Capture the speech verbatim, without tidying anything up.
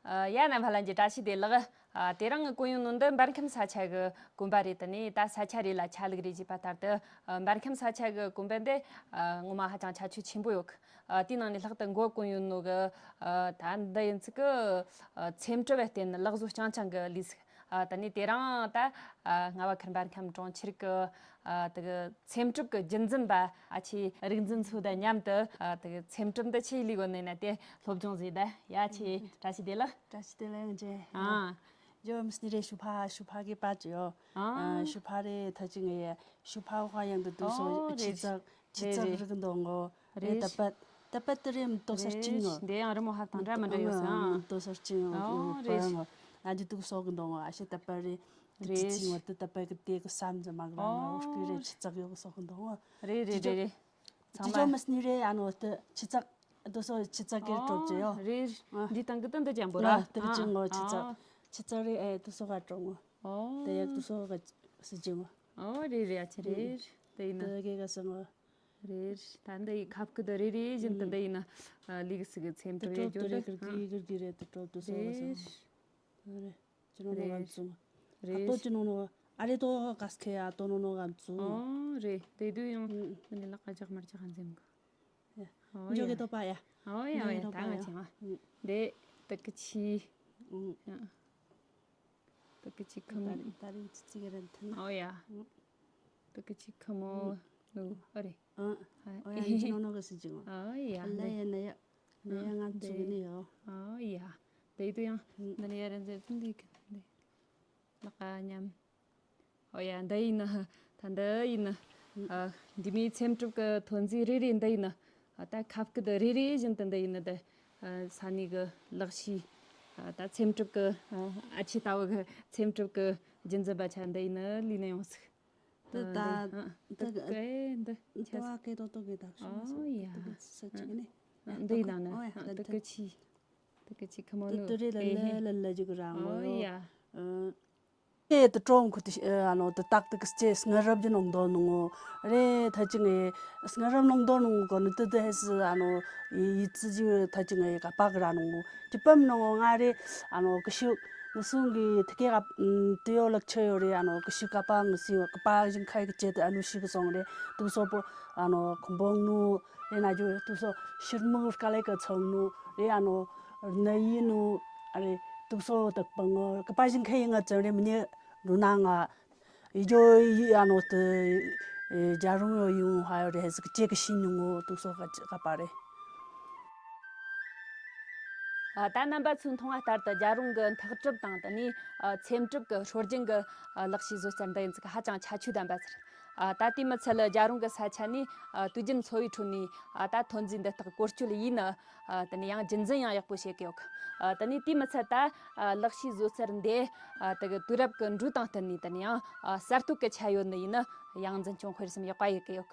ཡ། རྣམ་པ་ལྷན་རྒྱས་བཀྲ་ཤིས་བདེ་ལེགས། ཨ། དེ་རིང་གི་གོན་ཡོད་ནོ་འདི་འབར་ཁམས་ས་ཆ་གི་གོན་པ་རེད། དེ་ནས་ད་ས་ཆ་རེ་ལ་ཆ་ལུགས་རེ་བྱས་པ་ལྟར་དུ། ཨ། འབར་ཁམས་ས་ཆ་གི་གོན་པ་འདི། ཨ། ངོ་མ་ཧ་ཅང་ཁྱད་ཆོས་ཆེན་པོ་ཡོད་གི། ཨ། དེའི་ནང་ནས་ལྷག་ཏུ་མགོ་གོན་ཡོད་ནོ་གི། ཨ། ད་འདི་ཡིན་ཚིག་གི། ཨ། ཚེམ་དྲུབ་བསྟེན་ནས་ལག་བཟོ་རྐྱང་རྐྱང་གི་ལས་ཟིག། ཨ། དེ་ནས་དེ་རིང་ད། ཨ། རྔ་བ་ཁུལ་འབར་ཁམས་གྲོང་ཁྱེར་གི། ཨ། དེ་གི་ཚེམ་དྲུབ་ཀྱི་རྒྱུན་འཛིན་པ་ཨ་ཅེ་རིག་འཛིན་མཚོ་དང་མཉམ་དུ། ཨ། དེ་གི་ཚེམ་དྲུབ་འདི་ཆི་ལས་གོན་ནི་ན་དེ་སློབ་སྦྱོང་བྱས་ད། ཡ། ཁྱེད་བཀྲ་ཤིས་བདེ་ལེགས། བཀྲ་ཤིས་བདེ་ལེགས་ཨང་ཅེ། ཨ། ཇོ་མི་སྣེ་རེ་ཞུ་ཕ་ཞུ་ཕ་གི་པ་ཅི་ཡོ། ཨ། ཨ། ཞུ་ཕ་རེ་ཐ་ཅི་ངེ་ཡ་ཞུ་ཕ་ཧ་ཡང་དུ་དུ་སོ། ཨོ། ཆི་རེད། ཙག་ཆི་རེད་ཙག་རེད། རིག་འདོང་ངོ་རེད། རེད། ད་པ་ད་པ་དེ་རེད། མི་ཏོག་སར་ཅིང་ངོ་། རེད། འདི་ཡང་རི་མོ་ཧ་ཐང་འདྲ་མི་འདྲ་ཡོད་ས། ཨ། མི་ཏོག་སར་ཅིང་ངོ་ཨོ། རེད། པ་ངོ་ཨ་ཇི་དུ་སོ་གི་འདོང་ངོ་ཨ་ཤི་ད་པ་རེད། དེ་རེད། ཅིང་ངོ་དུ་ད་པ་གི་དེ་གི་སམ་ཛ་མ་གི་རང་ངོ་ཨོ་ཀི་རེད། ཆི་ཙག་ཡོ་གི་སོ་གི་འདོང་ངོ་རེད། རེད། རེད། རེད། ཅི་ཅོ་མི་སྣེ་རེ་ཨ་ནོ་དུ་ཆི་ཙག་དུ་སོ་ཆི་ཙག་གི་གྲོབ་ཅི་ཡོ། རེད། ཨ། འདི་དང་གི་དུ་འདི་ཅན་པོ་ར། ཨ། དེ་རེད། ཅིང་ངོ་ཨ་ཆི་ཙག་ཨ། ཆི་ཙག་རེ་ཨེ་དུ་སོ་ག་གྲོབ་ངོ་ཨོ། དེ་ཡག་དུ་སོ་ག་སི་ཅིང་ངོ་ཨོ། རེད། རེད། ཨ་ཆི་རེད། དེ་ཡིན་ན་དེ་གི་ག་སི་ངོ་རེད། ད་འདི་ཡི་ཁབ་ཀི་དུ་རེ་རེ་བཞིན་དུ་འདི་ཡིན་ན། ཨ། ལི་གི་སི་གི་ཚེམ་དུ་དྲོ་རེ་ཡོད་ཅོ་དུ་འདི་གི་གི་གི་རེད། དུ་དྲོ་དུ་སོ་ག་སི་ངོ་རེད། ཅི་ནོ་ནོ་རེད། ག་ཚུ་ཨ་རེད། ཏོ་ཅི་ནོ་ནོ་ཨ་རེད། ཏོ་ག་སི་ཁེ་ཡ་ཏོ་ནོ་ནོ་ག་ཚུ། ཨོ་རེད། དེ་དུས་ཡང་ཨུ་ནི་ལག་ག་ཇག་མར་ཇག་ག་འཛེམ་གི། ཨོ་འཇོ་ཡ། གེ་ཏོ་པ་ཡ། ཨོ་ཡ། འཇོ་ཨོ་གེ་ཡ། ཏོ་ད་པ་ང་ཡ། ཆེ་བ། ཨུ། དེ་དུ་ཀི་ཆི། ཨུ། ཡ། དུ་ཀི་ཆི་ཁི་མོ། ད་རིང་ད་རིང་ཙི་ཙི་གི་རན་ཐུན། ཨོ་ཡ། ཨུ། དུ་ཀི་ཆི་ཁི་མོ། ཨུ། ནུ་ཨ་རེད། ཨ། ཨ། ཨོ་ཡ། ཡིན་ཅི་ནོ་ནོ་ག་སི་ཅི་ངོ་། ཨོ་ཡ། ལ་ཡ་ན་ཡ། ན་ཡ་ང་ཚུ་གི་ནི་ཡོ། ཨོ་ཡ། དེ་དུ་ཡང་ཨུ་ན་ནི་ཡ་རན་ཟེར་ཙུན་དེ་གི་ནི་ལག་ག་མཉམ། ཨོ་ཡ། འདི་ཡིན་ན་ད་འདི་ཡིན་ན། ཨུ། ཨ། འདི་མོའི་ཚེམ་དྲུབ་ཀྱི་ཐོན་རྫས་རེ་རེ་འདི་ཡིན་ན། ཨ། ད་ཁབ་ཀི་དུ་རེ་རེ་བཞིན་དུ་འདི་ཡིན་ན་ད། ཨ། ས་གནས་ཀྱི་ལག་ཤེས། ཨ། ད་ཚེམ་དྲུབ་ཀྱི། ཨ། ཨ་ཆེ་ལྟ་བུ་གི་ཚེམ་དྲུབ་ཀྱི་རྒྱུན་འཛིན་པ་ཆ་འདི་ཡིན་ན་ལུས་ན་ཡོང་ཟིག། དེ་ད་ཨ། འདི་དེ་ག་ཀའི་འདི་ཆ་ཟིག། ཏོ་ཨ་ཀེ་ཏོ་ཏོ་གེ་ད་ཤོ་ཨོ་ཡ། དེ་ག་ས་ཅིག་ནི། ཨ། འདི་ཡིན་ན་ཨོ་ཡ། ཨ། དེ་དེ་ག་ཆི། དེ་ག་ཆི་ཁ་མོ་དེ་ནུ་དེ་རེ་ལ་ཨེ་ཧེ། ལ་ལ་ལ་ཅིག་རང་ཨོ་ཡ། ཨ། ཨེ་དེ་ཀྲོང་ཁུ་དེ་ཨ་ནོ་དེ་ཏག་ཏག་སྐྱེ་སྔ་རབས་ཀྱི་ནང་དོ་ནོ་རེ་ཐ་ཅི་ངེ་སྔ་རབས་ནང་དོ་ནོ་གོ་ནི་དེ་དེ་ཧེ་སི་ཨ་ནོ་ཡི་ཙི་ཅི་ཐ་ཅི་ངེ་ག་པག་ར་ནོ་ཅི་པམ་ནོ་ང་རེ་ཨ་ནོ་ཀི་ཤུ་ནི་སུང་གི་ཐི་ཀེ་ག་དེ་ཡོ་ལག་ཆེ་ཡོ་རེ་ཨ་ནོ་ཀི་ཤུ་ག་པ་ངི་སི་ཡོ་ག་པ་ཞིང་ཁའི་ཀི་ཅེ་དེ་ཨ་ནུ་ཤི་གི་སོང་རེ་དུ་སོ་པོ་ཨ་ནོ་ཁོང་པོ་ནུ་རེ་ན་ཇུ་དུ་སོ་ཤིར་མུ་སྐ་ལེ་ཀ་ཚོང་ནུ་རེ་ཨ་ནོ། ནི་ཡིན་ནོ། ཨ་རེ། དུག་སོ་དག་པ་ངོ་། ཀ་པ་ཞིང་ཁ་ཡིན་ང་ཙམ་རེ་མི་ཉེ་འགྲོ་ན་ང་། ཡི་ཇོ་ཡི་ཨ་ནོ་ཏི། རྒྱ་རུང་ཡོ་ཡིན་ཧ་ཡོ་རེ་ཧེ་ཟིག་ཅེ་གི་ཤི་ཉུང་ངོ་དུག་སོ་ག་ཅི་ག་པ་རེ། ཨ། ད་རྣམ་པ་ཚོས་མཐོང་བ་ལྟར་དུ་རྒྱ་རུང་གི་འཐག་གྲུབ་དང་དེ་ནས་ཚེམ་གྲུབ་ཀྱི་སྲོལ་རྒྱུན་གྱི་ལག་ཤེས་བཟོ་རྩལ་འདི་ཡིན་ཚིག་ཧ་ཅང་ཁྱད་ཆོས་ལྡན་པ་ཟེར། ཨ། ད་དེ་མི་ཚད་ལ་རྒྱ་རོང་གི་ས་ཆ་ནས། ཨ། དུས་རྒྱུན་འཚོ་བའི་ཁྲོད་ནས། ཨ། ད་ཐོན་རྫས་འདི་དག་བཀོལ་སྤྱོད་ཡིན་ན། ཨ། དེ་ནས་ཡང་རྒྱུན་འཛིན་ཡང་ཡག་པོ་བྱེད་ཀྱི་ཡོད། ཨ། དེ་ནས་དེ་མི་ཚད་ད། ཨ། ལག་ཤེས་བཟོ་རྩལ་འདི། ཨ། དེ་གི་དུས་རབས་ཀྱི་འགྲོས་དང་བསྟུན་ནས་དེ་ནས་ཡང་། ཨ། གསར་གཏོད་ཀྱི་ཆ་ཡོད་ནི་ཡིན་ན་ཡང་འཛིན་སྐྱོང་སྤེལ་གསུམ་ཡག་པ་ཡེད་ཀྱི་ཡོད།